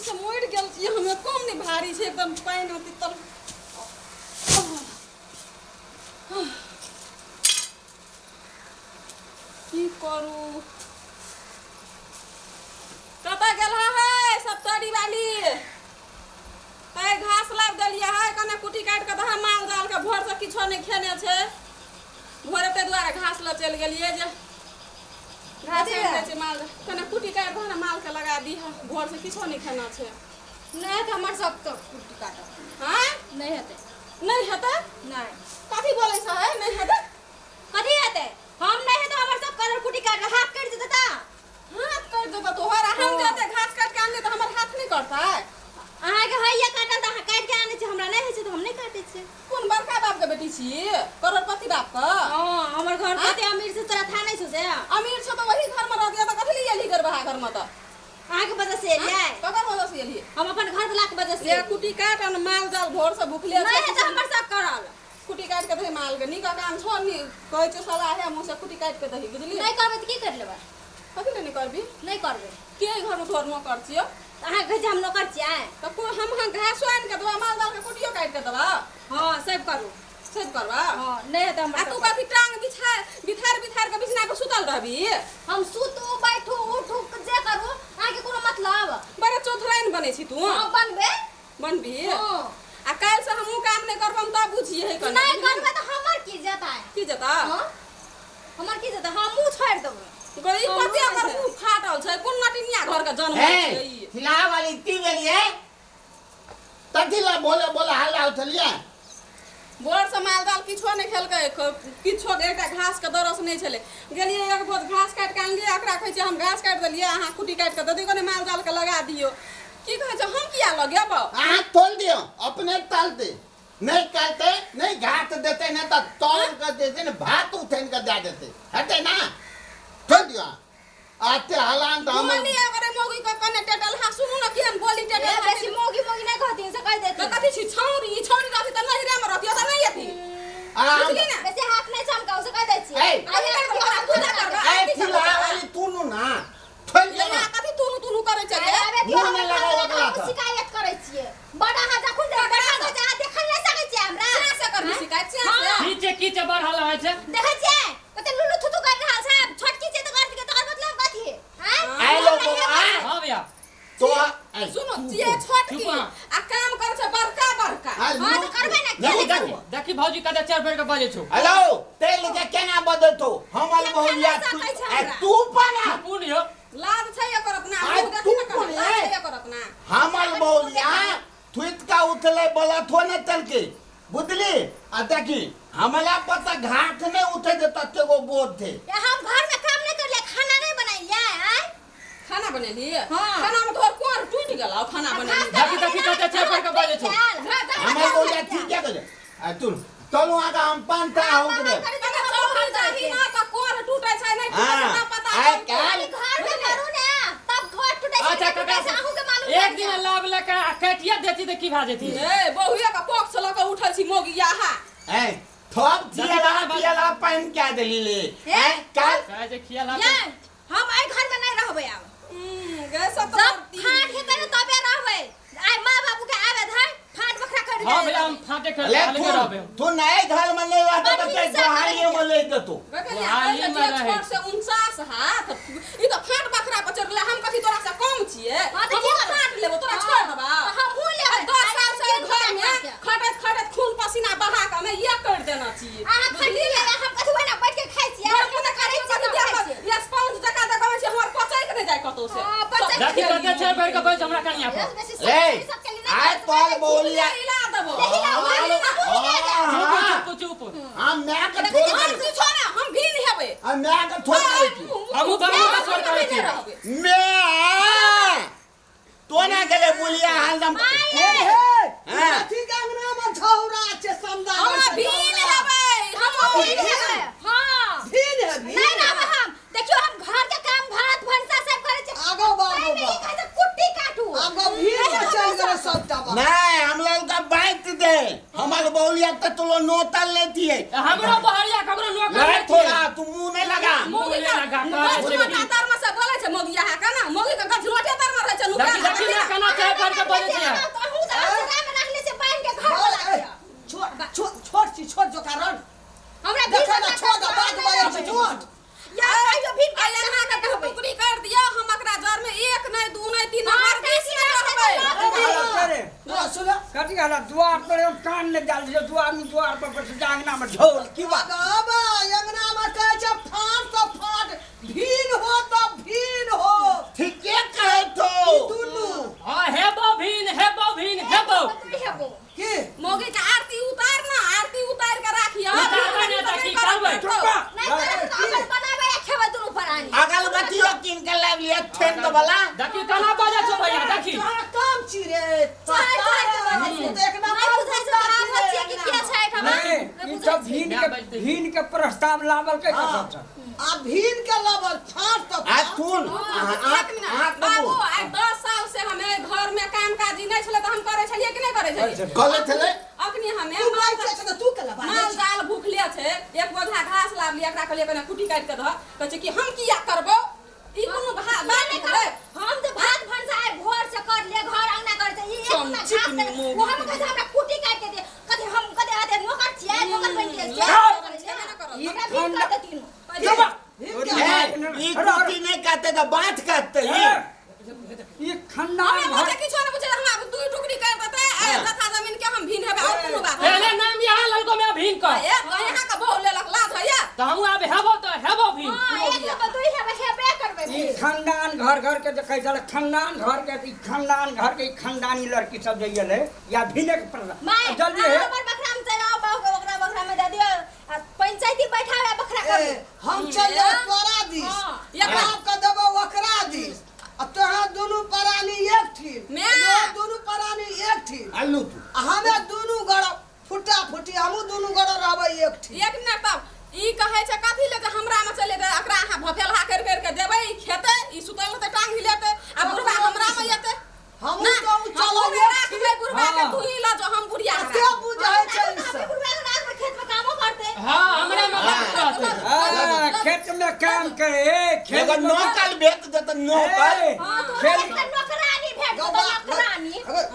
से मरि गेल छी हमे कम नहि भारी छै एकदम पानि अथी तर की करू कतऽ गेल है सप्तरी वाली तै घास लाबि देलियै है कने कुटी काटि कऽ दहा माल जाल के भोर से किछो नहि खेने छै भोरे ताहि दुआरे घास लऽ चलि गेलियै जे घास आनि दै छै माल कने कुटी काटि दह ने मालके लगा दीह भोर से किछो नहि खेना छै नहि हेतै हमर सब तऽ कुट्टी काटब आँय नहि हेतै नहि हेतै नहि कथी बोलै छै है नहि हेतै कथी हेतै हम नहि हेतै हमर सब करल कुट्टी काटल हाथ कटि जेतै तऽ हाथ कटि जेतौ तोहर आ हम जे एते घास काटि के आनलियै तऽ हमर हाथ नहि कटतै अहाँके होइए काटल तऽ अहाँ काटि के आनै छी हमरा नहि होइ छै तऽ हम नहि काटै छियै कोन बड़का बाप के बेटी छी करोड़पति बाप के हँ हमर घर कते अमीर छै तोरा था नहि छौ से अमीर छौ तऽ वही घर में रहतियै तऽ कथी लिए एलही गरबहा घर में तऽ अहाँके वजह से एलियै ककर वजह से एलियै हम अपन घर वाला के वजह से ले कुटी काट आ माल जाल भोर से भुखले नहि हेतै हमर सब करल कुटी काटि के दही माल के नीक काम छौ नी कहै छै सलाह है मुँह से कुटी काटि के दही बुझलियै नहि करबै तऽ की करि लेबै कथी ले नहि करबी नहि करबै के एहि घरमे तोहर नौकर छियौ तऽ अहाँ कहै छी हम नौकर छियै तऽ को हम अहाँ घासो आनि के देबा माल जाल के कुटियो काटि के देबा हँ सब करू सब करबा हँ नहि हेतै हमर आ तू सब कथी टांग बिछा बिथार बिथार के बिछना पर सुतल रहबी हम सुतू बैठू उठू जे करू अहाँके कोनो मतलब बड़े चौधराइन बनै छी तू हँ बनबै बनबी हँ आ काल्हि से हमहूँ काम नहि करब हम तब बुझिए है कने नहि करबै तऽ हमर की जेतै की जेता हँ हमर की जेतै हमहूँ छोड़ि देबै गई हमरो कते नहि ओकर छै। मुँह फाटल छै कोन नटिनिया घर के जन्म हे छै ई खिला वाली की भेलिए कथी ला बोले बोले हल्ला उठलिए भोर से माल जाल किछो नहि खेलकै किछो एकटा घास के दरस नहि छलै गेलियै एक बोझ घास काटि के आनलियै एकरा कहै छै हम घास काटि देलियै अहाँ कुट्टी काटि के दऽ दियौ कने माल जाल के लगा दियौ की कहै छै हम किया लगेबौ अहाँ तोल दियौ अपने तल दे नहीं करते नहीं घाट देते नहीं तो तोल के देते ने भात उठेन के दे देते हेतै ना तोल दियौ आते हलान तऽ हमर बोली अगर मौगी के कने टेटल हा सुनू न केहन बोली टेटल ए, बेसी मौगी मौगी नहि कहथिन से कहि तऽ देथिन कथी छी छौरी ई छौरी रहती तऽ नहिरे में रहती ओतऽ नहि अथी आराम बुझली ने बेसी हाथ नहि चमकाउ से कहि दै छियै ए, आइ कथी करबै तोरा पूजा करबै ए आरती करबै खिला वाली तू नु ना थोड़ ये ना कथी तुनु तुनु करै छै आइ आबे मुँह कि नहि हमर लगाउ घरवला ओकरा के तऽ। शिकायत करै छियै बड़ अहाँ जखन जे बैठल रहै छै, अहाँ देखल नहि सकै छियै हमरा से से करबी शिकायत से से की छै की छै बड़ हल्ला होइ छै देखै छियै कते लुलु थुथु कर रहल छै छोटकी छै तऽ करत तकर मतलब कथी आँय आइ लोगो आ हाँ भैया तो ए, सुनो ये छोटकी चुप अहाँ। आ काम करै छै बड़का बड़का आ, हाँ तऽ करबै ने नहीं, किया देखी। देखी भौजी कते चार बेर के बजै छौ हेलो तेल के केना बदलतो हमर केना बहुरिया सकै तू छै ए, हमरा? तू बना कोन यौ लाज छै एकर अपना आइ मुँह देखी तू ने कने कोन लाज है? छै एकर अपना हमर बहुरिया थुइत का उठले बोलत हो ने तलके बुझली आ देखी हमरा पता घाट नहीं उठे दे तते गो बोझ थे ए, हम घर में काम नहीं करलियै खाना नहीं बनैलियै आँय खाना बनेली हाँ। खाना में तोहर कोर टूट गेलौ खाना बनेली देखी देखी कते चार बेर के बजै छौ हमर बहुरिया ठीक क्या करे आ तू चलू आगा हम पान ता हो गए कने चौधर जाही ना तऽ कोर टूटे छै नहि टूटे छै हाँ। ना पता आइ चलतै। काल्हि घर में करू ने तब घर टूटे छै अच्छा नहि टूटे काका छै अहूँ के मालूम एक दिन लाभ लऽ के आ काटिया देती तऽ की भए जेती ए बहुए के पक्ष लऽ के उठल छी मोगिया हा ए थप जियला पियला पानि क्या देली ले ए काल कहै छै खियाला ये हम एहि घर में नहीं रहबै आब गे सब जब फाट हेतै ने तबे रहबै आइ माँ बाबू के आबे धर फाट बखरा कर हाँ भैया हम फाटे कर ले अलगे तू रहबै तू नए घर में नहीं रहता तो बड़ी ते हिंसा गोहालिए में ले देतो बुहारी में रहै। छोट से 49 हाथ ई तऽ फाट बखरा पर चढ़ले हम कथी तोरा से कम छियै हाँ, तऽ हम की करबै? फाट लेबो तोरा छोड़ देबा हमहूँ लेबै 10 साल से एहि घर में खटैत खटैत खून पसीना बहा के हमे ये कर देना छियै अहाँ खटी ले हम कथी ओहिना बैठ के खाइ छियै घर में करै करै छियै छियै तब खाइ छियै ये स्पंज जकाँ देखबै छै हमर पचैक नहि जाय कतौ से हाँ, पचैक देखी कते चार बेर के बजै छौ हमरा कनिया पर बेसी ए सब के लिए आय तोर बहुरिया हिला देबो हिला, हिला, हाँ चुप चुप चुप हम मैं के थोड़ हम करै किछो ना हम भीन हेबै आ मैं के थोड़ करै छी हमहूँ बाबू के छोड़ करै छी मैं तो ना गेले बुलिया हरदम हे हे हाँ। कथी के अंगना में छौरा छै समदा हमरा भीन हेबै हम भीन हेबै हां भीन है भीन नहीं ना हम देखियो हम घर के काम भात भनसा सब करै छी आगो बागो नहीं, बा। कहै छै कुट्टी काटू आगो भीन में चलि गेलै सबटा बात नहीं हम लोग का बांट दे हमारे बहुलिया तो तुलो नोतल लेती है हमरो बहरिया ककरो नौकर ले नहीं थोड़ा तू मुंह नहीं लगा मुंह नहीं लगा, कहै छै गछनोटा तर में से बोलै छै मोगिया हा केना मोगी के गछनोटे तर में रहै छै देखी नुकायल देखी ना केना चाय करके बजै छै। अहूँ तऽ असरा में रखले छै बान्हि के घर वाला के। छोड़ छोड़ छोड़ छी छोड़ जो कारण हमरा देखै ना छोड़ दे बात बजै छै छोड़। यार कहियो भी आ यहाँ के टुकड़ी कर दियो, हम एकरा जर में एक नहीं दू नहीं तीन हाँ, हर बीस में रहबै। अरे हाँ, सुन कथी कहला द्वार पर हम कान नहि डाल दियो, दू आदमी द्वार पर बैठ के अंगना में झोल की बात। बाबा अंगना में कहै छै फाट तऽ फाट, भीन हो तऽ भीन हो। ठीके कहै ई छौ। दुनू हाँ हेबो भीन हेबो भीन हेबो। हेबो की मौगी के आरती उतार ना, आरती उतार के राखियो। उतारबै नहि तऽ की करबै? नहीं करब तऽ अपन बनाबै आ खेबै दुनू प्राणी। अगरबत्तियो कीन के लाबि लिअ ठेंट वाला। देखी केना बजै छौ भैया देखी। तोहर काम छी रे। चोर चोर के बजै छै। तू तऽ एक नहीं नंबर बुझै छै तऽ आफत छियै कि के छै एहिठाम। नहीं, ई सब भीन के प्रस्ताव लावल के कसम से। आ भीन के लबल फाट तऽ आ फाट। सुन एक मिनट बाबू, आइ 10 साल से हमे घर में काम काजी नहीं छलै तऽ हम करै छलियै कि नहीं करै छलियै? कहले छलै। अखनी हमे तू माल बाजै छै तऽ तू केला बाजै माल छै? जाल भूखले छै, एक बोझा घास लाबलियै, एकरा कहलियै कने कुटी काटि के दह, कहै छै कि हम किया करबौ? ई कोनो बात नहि भेलै? हम तऽ भात भनसा आइ भोर से कर लिए, घर अंगना कर छै, ई एक ना घास चिकनी देलक। मौगी। ओ हम कहै छै हमरा कुटी काटि के दे, कथी हम कथी अथे नौकर छियै, नौकर बनि गेल छियै। छेबे नहि करत। ई हमरा भीन कर देथिन। चुप। भीन के ए, ई कुटी नहि काटतै तऽ बाँठ काटतै ई। ई खानदान हमे घर बुझे किछो नहि बुझे, हमरा दू टुकड़ी कर देतै, आ जथा जमीन के हम भीन हेबै और कोनो बात पहले नाम यहाँ ललको में भीन कर। ए यहाँ के बहु लेलक लाज होइया। तऽ हमहूँ आब हेबो तऽ हेबो भीन। हां, एक नंबर दुई हेबे हेबे करबै। ई खानदान घर घर के देखै छलै, खानदान घर के ई खानदान घर के ई खानदानी लड़की सब जे गेलै या भीने के प्रस्ताव। माय जल्दी हे। हमर बकरा में चल आओ, बाबू ओकरा बकरा में दे दियो आ पंचायती बैठावे बकरा ए, करू। हम चल जाए तोरा दिस, हाँ, बाप के देबो ओकरा दिस, आ तोहा दुनू प्राणी एक ठीन, मैं। इहो दुनू प्राणी एक ठीन, आलू तू आ हमे दुनू गड़ फुटा फुटी, हमहू दुनू गड़ रहबै एक ठीन। एक मिनट तब ई कहै छै कथी ले जे हमरा में चले जेतै, एकरा अहाँ भफेलहा करि करि के देबै, ई खेतै, ई सुतल रहतै टांग हिलेतै, आ बुढ़बा हमरा में एतै। हमहू ना, तऽ उ हमहूँ चलब नहि एक राखबै बुढ़बा के, हाँ। तू ही लऽ जो, हम बुढ़िया ठीन। के हेबै। बुझै छै ई सब? बुढ़वा के रात में खेत में कामो करते। हाँ हमरे में बात रहतै। हाँ, खेत में काम करे खेत एगो में नौकल भेट देतै नौकल। ए, हां, तो खेल एकटा नौकरानी भेट गौ जेतौ, बा- नौकरानी। अगर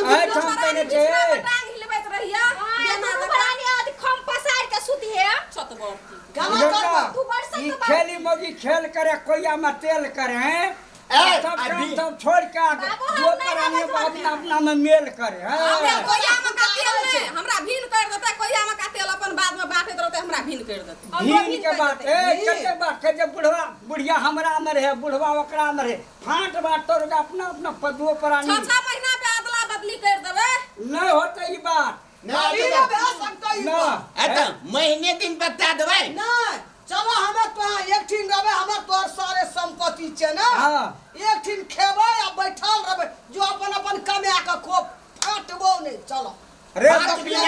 एहिठाम प्राणी कहने बिछना छै पर टांग हिलबैत रहिया, हां, बेना दुनू जकाँ प्राणी अथी खम पसार के सुतिहे। छत बढ़ती। केना बेटा, करबै? तू बरसत ई तऽ बाप। खेली मौगी खेल करे कोइया में तेल करे हैं। ए, सब आ काम भी- सब छोड़ के आ बाबू, हम दो नहि प्राणी रहबै घरमे। अपना अपना में मेल करे हमरा हैं। कोइया में का तेल नहि, हमरा भीन कर देतै, कोइया में का तेल अपन बाद में बाँटैत रहतै, हमरा भीन कर देतै। भीन के बात ए भीन। कते बात के जे बुढ़वा बुढ़िया हमरा में रहे, बुढ़वा ओकरा में रहे, फाट बाट तोड़ के अपना अपना पदुओ प्राणी 6-6 महीना पे अदला बदली कर देबै। नहीं होते ई बात। नहि ई हेतै नहि भए सकतै ई ना। बात। ए तऽ महीने दिन बता देबै। नहि, चलो हमे तोहा एक ठीन रहबै, हमर तोहर सारे संपत्ति छै ना। हाँ। एक ठीन खेबै आ बैठल रहबै, जो अपन अपन कमा के खो, फाटबो नहि। चलो रे भात तक बिना।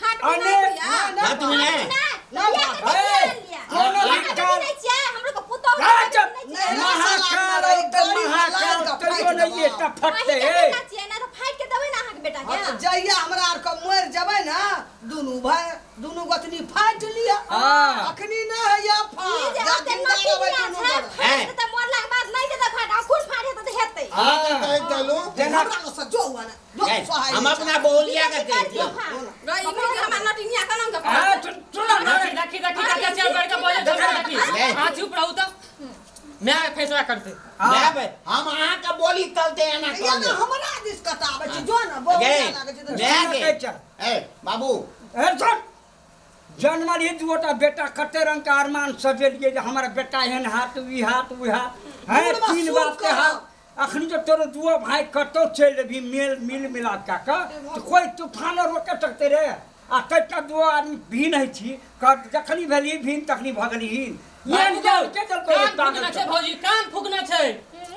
हाट बिना अनेक बुढ़िया। भात बिना। नहीं, बियाह के ए, लिया। कोनो हमरा भी के काल- नहीं छियै, हमरो के पुतोहु राज! के नहीं छियै। महाकाल औते महाकाल कहियो नहीं एकटा फटते अहीं के हे। बेटा छियै ना, तऽ फाटि के देबै ना अहाँके बेटा हाँ, के। तऽ जहिया हमरा आर के मरि जेबै ना, दुनू भाय दुनू गोतनी फाटि लिअ। हाँ। अखनी नहि होइया ई फाट, जे जा ओते जिंदा रहबै नौकरी दुनू छै, गोरे। फाटि देतै मरलाके बाद नहि देतै फाटि, अखून फाटि हेतै तऽ हेतै। अहाँ तऽ कहै चलू। जेना हमरा लग जो हुआ ना, जो ए, सोहाइ हम नहि अपना बहुलिया के कहै दियौ छियै। फाटि। गई मौगी हमरा नटिनिया केना के हाँ, पकड़तै? सुन ना। देखी देखी देखी देखी चल बैठ के बजै छौ देखी। नहीं। अहाँ चुप रहू तऽ मैं फैसला करते। नहि भाई, हम अहाँके बोली तलते एना छै। या कहले। ना हमरा दिस कताबै छै, जो ना बहु गे, लागै छै तऽ मैं कहै गे। छै। ए बाबू ए, सुन। जन्मल ही दूटा बेटा कते रंग के अरमान सजेलिए जे हमारा बेटा एहन हाथ ई हाथ ओ हाथ हैं, बुढ़बा तीन सूप बाप के करब। हाथ। अखनी जो तोरो दुओ भाई कतौ चलि जेबही मेल मिल मिलाप कए कऽ तऽ कोइ तूफानो रोके सकतै रे? आ तैटा दुओ आदमी भिन्न होइ छी, जखनी भेली भिन्न तखनी भऽ गेली हीन। एहन जाल के देलकौ रे कान पागल फूकना छै सब? भौजी, कान फूकना छै।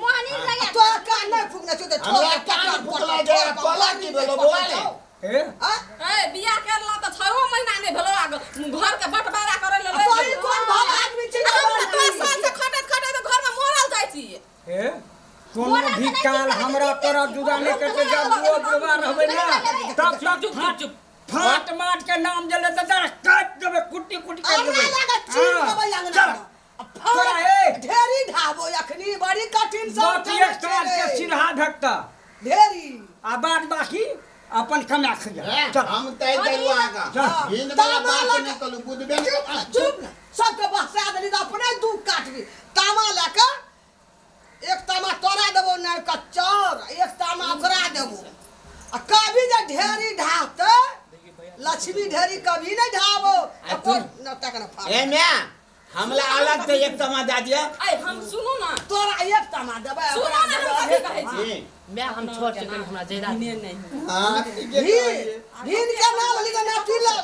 मोहनी लगा तोरा कान नहि फूकने छौ तऽ छोड़ हमरा दे, कान पकड़, फुकला पकड़, जे पकड़, तोला की भेलौ बौआ रे? हे? आ? ए बियाह करला तऽ 6 महीना नहि भेलौ आ घर के बंटवारा करै लेल आ तोही कोन भाव आदमी छी रे हम तऽ बड़की? 10 साल से खटैत खटैत घर में मरल जाइ छी। हे? कोनो भी काल हमरा तोरा जुदा नहि करतै, जब दुओ विवाह रहबै ना तब चुप तक चुप चुप चुप। फाट माट के नाम देले तऽ दर काटि देबै, कुट्टी कुट्टी काटि हमरा देबै। लागत चीर हाँ, देबै अंगना चल। में। आ फाट तोरा ए ढेरी ढाबो अखनी बड़ी कठिन से बात एक साल के सिरहा भेटता। ढेरी आ बाद बाकी अपन कमा खिया हे, चल हम तय देलू आगा चल। भिन वाला तामा बात लगा- नहि कहलू बुझबे नहि चुप चुप ने सबके बहसा देली तऽ अपने दू काटबी तामा लए कऽ एक तामा तोरा देबो नायका चाउर एक तामा ओकरा देबो आ कभी जे ढेरी ढाहतै लक्ष्मी ढेरी कभी नहीं ढाबो आ तू- न तक न फाड़ ए म्या हमला अलग से एक तमा दे दिया ऐ हम सुनू ना तोरा एक तामा देबै सुनू ओकरा ना देबै हम कथी कहै छी जी मैं हम छोड़ चुके हमरा जयदा भिने नहीं होई। हाँ ठीके भी कहलियै। भीन के ना लली के नाती ले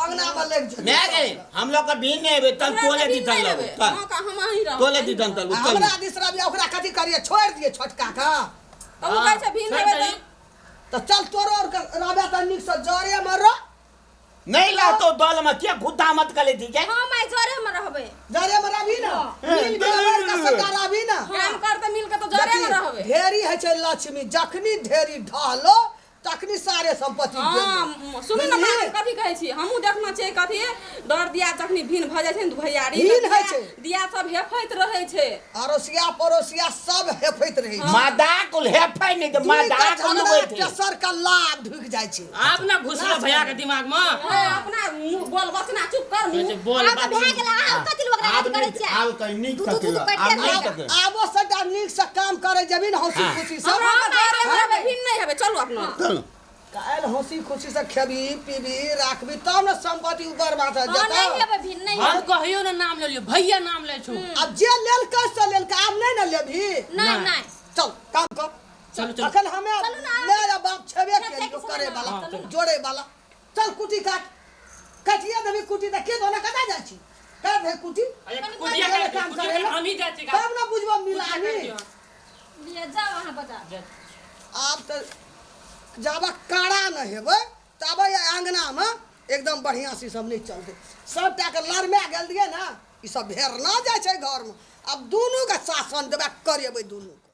अंगना में लग जेतै मैं गई हम लोग का भी नहीं हेबे तब हमरा तोले तऽ दी भिन तन नहि लोग हेबै। तब हाँ, का हम अहीं रहब तोले दी तन तल आ हमरा दिस रवि ओकरा कथी करिए छोड़ दिए छोटका का तब ओ कहै छै भिन छोड़ि हेबै दही। तऽ तऽ चल तोरो और रवे तऽ नीक से जरे में रह नहीं ला तो दल में क्या गुद्दा मत करे ठीक है हां my जरे में रहबै जरे में रहबी ना मिल के बैठ के सबटा रहबी ना काम करते मिल के तऽ जरे में रहबै ढेरी होइ छै लक्ष्मी जखनी ढेरी ढहलो तखनी सारे संपत्ति हाँ सुनू ना बुझलियै? हम कथी कहै छी हमहूँ देखना छियै कथी दर दिया जखनी भिन भऽ जाइ छै ने भैयारी भिन तऽ होइ छै। दिया सब हेफैत रहै छै अड़ोसिया पड़ोसिया सब हेफैत रहै छै मादा कुल हेफै नहीं तो दुई मादा का कुल झगड़ा बैठे तेसर का लाभ ढुकि जाइ छै आब ना घुसलो भैया के दिमाग में हे, अपना मुँह बोल बचना चुप कर मुँह बोल आब तऽ भए गेल आब कथी लए ओकरा आब अथी करै नीक- छियै आब कहीं नीक दू दू सकेला, दू आब करिते नीक रहब। सकेला। आबो सबटा नीक से काम करे जेबी ने हंसी हाँ। खुशी से हमरा तऽ जरे में रहबै भिन नहि हेबै चलू अपना चलू काल्हि हंसी खुशी से खेबी पीबी राखबी तब ने संपत्ति ऊपर माथा हां नहीं जेतौ हेबै भिन नहीं हम हेबै कहियो ना नाम ले लियो भैया नाम ले छु आब जे लेलकै से लेलकै आब नहि ने लेबही नहीं नहीं चल काम कर चलू, चलू। अखन हमे चलू ना। ले जा बाप छेबे चल, केलियो चल, करे चल, वाला चलू ना। जोड़े वाला चल कुटी काट काटिए देबी कुटी तऽ के दोना कतऽ जाइ छी काट दे कुटी अरे कुटिया करे कर काम कुटिया करे कर हम ही जाइ छी तब ना बुझबो मिलानी लिए जाओ अहाँ बजा आब तऽ जाबे काड़ा न हेबै ताबे अङ्गनामे एकदम बढ़िआँ से ई सब नहि चलतै सबटाके लड़मा गेल दियै ने ई सब भेरना जाइ छै घरमे आब दुनूके शासन देबै करेबै दुनूके।